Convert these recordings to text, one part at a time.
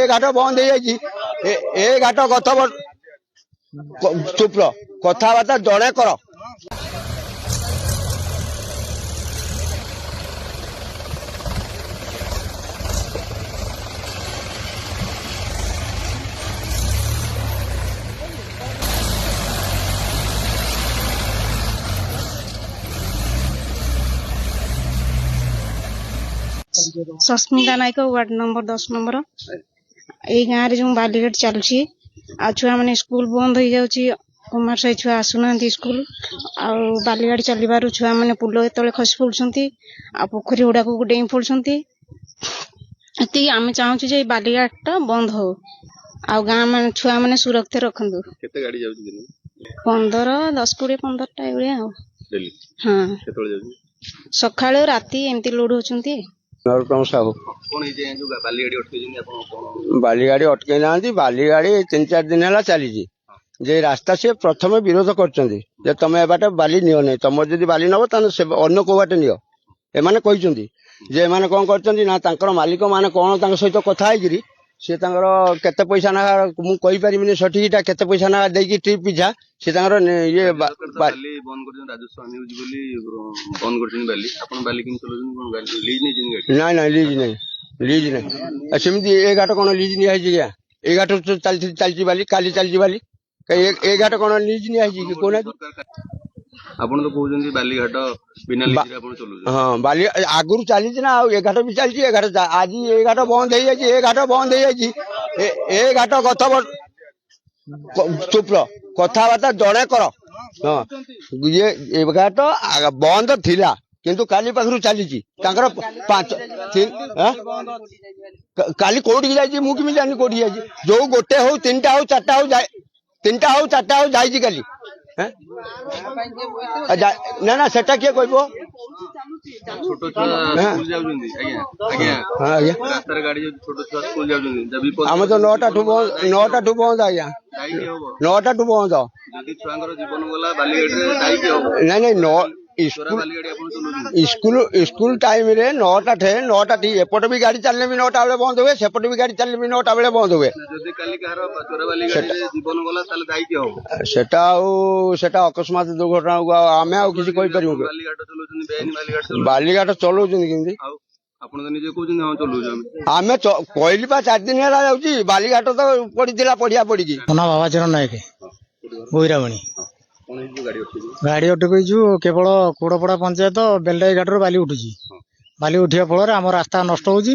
ଏ ଘାଟ ବନ୍ଦ ହେଇଯାଇଛି। ଏ ଘାଟ ଗତ ବର୍ଷ, ଚୁପ, କଥାବାର୍ତ୍ତା ଜଣେ କର। Sasmita Nayak, ward number 10 number. ଏଇ ଗାଁରେ ଯେଉଁ ବାଲିଘାଟ ଚାଲୁଛି ଆଉ ଛୁଆମାନେ ସ୍କୁଲ ବନ୍ଦ ହେଇଯାଉଛି, କୁମାର ସାହି ଛୁଆ ଆସୁନାହାନ୍ତି ସ୍କୁଲ। ଆଉ ବାଲିଗାଡ଼ି ଚାଲିବାରୁ ଛୁଆମାନେ ପୁଲ ତଳେ ଖସି ପଡୁଛନ୍ତି ଆଉ ପୋଖରୀ ହୁଡ଼ାକୁ ଡେଇଁ ପଡୁଛନ୍ତି। ଏତିକି ଆମେ ଚାହୁଁଛୁ ଯେ ଏଇ ବାଲିଘାଟଟା ବନ୍ଦ ହଉ ଆଉ ଗାଁ ମାନେ ଛୁଆମାନେ ସୁରକ୍ଷିତ ରଖନ୍ତୁ। କେତେ ଗାଡି ଯାଉଛି ଦିନକୁ? 15, 10, 20, 15ଟା ଏଇଭଳିଆ ଆଉ। ଡେଲି? ହଁ। କେତେବେଳେ ଯାଉଛି? ସକାଳୁ ରାତି ଏମିତି ଲୋଡ ହଉଛନ୍ତି। ନରୋତ୍ତମ ସାହୁ। କଣ ହେଇଛି ଆଜ୍ଞା, ଯୋଉ ବାଲି ଗାଡି ଅଟକେଇଛନ୍ତି ଆପଣ କଣ? ବାଲି ଗାଡି ଅଟକେଇ ନାହାନ୍ତି। ବାଲି ଗାଡି 3-4 ଦିନ ହେଲା ଚାଲିଛି ଯେ ରାସ୍ତା ସିଏ ପ୍ରଥମେ ବିରୋଧ କରିଛନ୍ତି ଯେ ତମେ ଏ ବାଟେ ବାଲି ନିଅ ନାହିଁ, ତମର ଯଦି ବାଲି ନବ ତାହେଲେ ସେ ଅନ୍ୟ କୋଉ ବାଟେ ନିଅ। ଏମାନେ କହିଛନ୍ତି ଯେ ଏମାନେ କଣ କରିଛନ୍ତି ନା ତାଙ୍କର ମାଲିକ ମାନେ କଣ ତାଙ୍କ ସହିତ କଥା ହେଇକିରି ସେ ତାଙ୍କର କେତେ ପଇସା ନା ମୁଁ କହିପାରିବିନି ସଠିକଟା, କେତେ ପଇସା ନା ଦେଇକି ଟ୍ରିପ୍ ପିଛା ସେ ତାଙ୍କର ଇଏ ସରକାର ତ ବାଲି ବନ୍ଦ କରିଛନ୍ତି, ରାଜସ୍ୱ ହାନି ହଉଛି ବୋଲି ବନ୍ଦ କରିଛନ୍ତି ବାଲି। ଆପଣ ବାଲି କେମିତି ଚଲାଉଛନ୍ତି? କଣ ବାଲି ଲିଜ୍ ନେଇଛନ୍ତି ଗାଡି? ନାଇଁ ନାଇଁ, ଲିଜ୍ ନାହିଁ, ଲିଜ୍ ନାହିଁ। ଆଉ ସେମିତି ଏ ଘାଟ କଣ ଲିଜ୍ ନିଆ ହେଇଛି ଆଜ୍ଞା? ଏ ଘାଟ ତ ଚାଲିଛି, ଚାଲିଛି ବାଲି, କାଲି ଚାଲିଛି ବାଲି। କାଇଁ ଏ ଘାଟ କଣ ଲିଜ୍ ନିଆ ହେଇଛି କି କହୁନାହାନ୍ତି? ଆପଣ ତ କହୁଛନ୍ତି ବାଲିଘାଟ ବିନା ଲିଜରେ ଆପଣ ଚଲାଉଛନ୍ତି। ହଁ, ବାଲି ଆଗରୁ ଚାଲିଛି ନା, ଆଉ ଏ ଘାଟ ବି ଚାଲିଛି। ଏ ଘାଟ ଆଜି ଏ ଘାଟ ବନ୍ଦ ହେଇଯାଇଛି। ଏ ଘାଟ ବନ୍ଦ ହେଇଯାଇଛି। ଏ ଘାଟ ଗତ ବର୍ଷ, ଚୁପ, କଥାବାର୍ତ୍ତା ଜଣେ କର। ହଁ, ଇଏ ଏ ଘାଟ ବନ୍ଦ ଥିଲା କିନ୍ତୁ କାଲି ପାଖରୁ ଚାଲିଛି ତାଙ୍କର 5 ଆଁ? କାଲି କୋଉଠିକି ଯାଇଛି ମୁଁ କେମିତି ଜାଣିନି କୋଉଠିକି ଯାଇଛି। ଯୋଉ ଗୋଟେ ହଉ 3ଟା ହଉ 4ଟା ହଉ, 3ଟା ହଉ 4ଟା ହଉ ଯାଇଛି କାଲି। ହେଁ? ନା ନା, ସେଟା କିଏ କହିବ? ଛୋଟ ଛୁଆ ସ୍କୁଲ ଯାଉଛନ୍ତି ଆଜ୍ଞା? ଆଜ୍ଞା। ହଁ ଆଜ୍ଞା। ରାସ୍ତାରେ ଗାଡି ଯାଉଛି, ଛୋଟ ଛୁଆ ସ୍କୁଲ ଯାଉଛନ୍ତି, ବିପଦ। ଆମେ ତ 9ଟା ଠୁ ବନ୍ଦ, 9ଟା ଠୁ ବନ୍ଦ ଆଜ୍ଞା। ଦାୟୀ କିଏ ହବ? 9ଟା ଠୁ ବନ୍ଦ। ଯଦି ଛୁଆଙ୍କର ଜୀବନ ଗଲା ବାଲିଗାଡିରେ ଦାୟୀ କିଏ ହବ? ନାଇଁ ନାଇଁ, ନ ଚୋରା ସ୍କୁଲ ବାଲିଗାଡି ଆପଣ ଚଲାଉଛନ୍ତି। ସ୍କୁଲ ଟାଇମରେ 9ଟା ଠେ 9ଟା ଠି ଏପଟେ ବି ଗାଡି ଚାଲିଲେ ବି 9ଟା ବେଳେ ବନ୍ଦ ହୁଏ, ସେପଟେ ବି ଗାଡି ଚାଲିଲେ ବି 9ଟା ବେଳେ ବନ୍ଦ ହୁଏ। ଯଦି କାଲି କାହାର ଚୋରା ବାଲିଗାଡିରେ ଜୀବନ ଗଲା ତାହେଲେ ଦାୟୀ କିଏ ହବ? ସେଟା ଆଉ ସେଟା ଅକସ୍ମାତ ଦୁର୍ଘଟଣାକୁ ଆଉ ଆମେ ଆଉ କିଛି କହିପାରିବୁ କି? ବାଲିଘାଟ ଚଲାଉଛନ୍ତି ବେଆଇନ ବାଲିଘାଟ ଚଲାଉଛନ୍ତି। ବାଲିଘାଟ ଚଲଉଛନ୍ତି କେମିତି? ଆଉ ଆପଣ ତ ନିଜେ କହୁଛନ୍ତି ହଁ ଚଲଉଛୁ ଆମେ। ଆମେ କହିଲି ପା 4 ଦିନ ହେଲା ଯାଉଛି। ବାଲିଘାଟ ତ ପଡିଥିଲା ପଡିଆ ପଡିକି। ମୋ ନାଁ ବାବାଚରଣ ନାୟକ, ବୋଇରାମଣି। କଣ ହେଇଛି ଯୋଉ ଗାଡି ଅଟକେଇଛି? ଗାଡି ଅଟକେଇଛୁ କେବଳ କୋଡପଡା ପଞ୍ଚାୟତ ବେଲଡାଇ ଘାଟରୁ ବାଲି ଉଠୁଛି। ବାଲି ଉଠିବା ଫଳରେ ଆମ ରାସ୍ତା ନଷ୍ଟ ହଉଛି।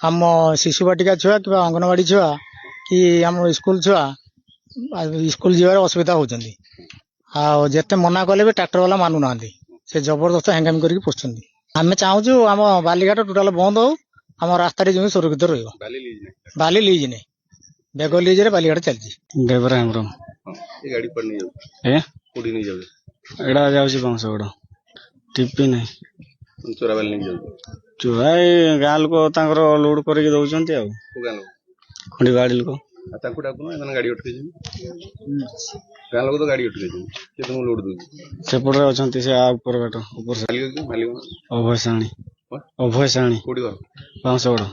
ଆମ ଶିଶୁ ବାଟିକା ଛୁଆ କିମ୍ବା ଅଙ୍ଗନବାଡି ଛୁଆ କି ଆମ ସ୍କୁଲ ଛୁଆ ସ୍କୁଲ ଯିବାରେ ଅସୁବିଧା ହଉଛନ୍ତି। ଆଉ ଯେତେ ମନା କଲେ ବି ଟ୍ରାକ୍ଟର ବାଲା ମାନୁନାହାନ୍ତି, ସେ ଜବରଦସ୍ତ ହ୍ୟାଙ୍ଗାମି କରିକି ପଶୁଛନ୍ତି। ଆମେ ଚାହୁଁଛୁ ଆମ ବାଲିଘାଟ ଟୋଟାଲ ବନ୍ଦ ହଉ, ଆମ ରାସ୍ତାରେ ଯେମିତି ସୁରକ୍ଷିତ ରହିବ। ବାଲି ଲିଜ୍ ନାହିଁ? ବାଲି ଲିଜ୍ ନାହିଁ, ବେଗ ଲିଜରେ ବାଲିଘାଟ ଚାଲିଛି। ଦେବରା ହେମ୍ବ୍ରମ। ହଁ, ଏ ଗାଡି କୁଆଡେ ନେଇଯାଉଛି? ଆଜ୍ଞା? କୋଉଠି ନେଇଯାଉଛି? ଏଇଟା ଯାଉଛି ବଂଶଗଡ଼, ଟିପି ନାହିଁ। ଚୋରା ବାଲି ନେଇକି ଯାଉଛି? ଚୋରା ଏଇ ଗାଁ ଲୋକ ତାଙ୍କର ଲୋଡ କରିକି ଦଉଛନ୍ତି। ଆଉ କୋଉ ଗାଁ ଲୋକ? ଖଣ୍ଡିବାଡ଼ି ଲୋକ। ଆଉ ତାଙ୍କୁ ଡାକୁନ, ଏମାନେ ଗାଡି ଅଟକେଇଛନ୍ତି। ଗାଁ ଲୋକ ତ ଗାଡି ଅଟକେଇଛନ୍ତି, କିଏ ତମକୁ ଲୋଡ ଦଉଛି? ସେପଟରେ ଅଛନ୍ତି ସେ ଉପର ଘାଟ ଉପର। ମାଲିକ କିଏ? ମାଲିକ ଅଭୟ ସାହାଣୀ। କଣ? ଅଭୟ ସାହାଣୀ। କୋଉଠି ଘର? ବାଉଁଶଗଡ଼।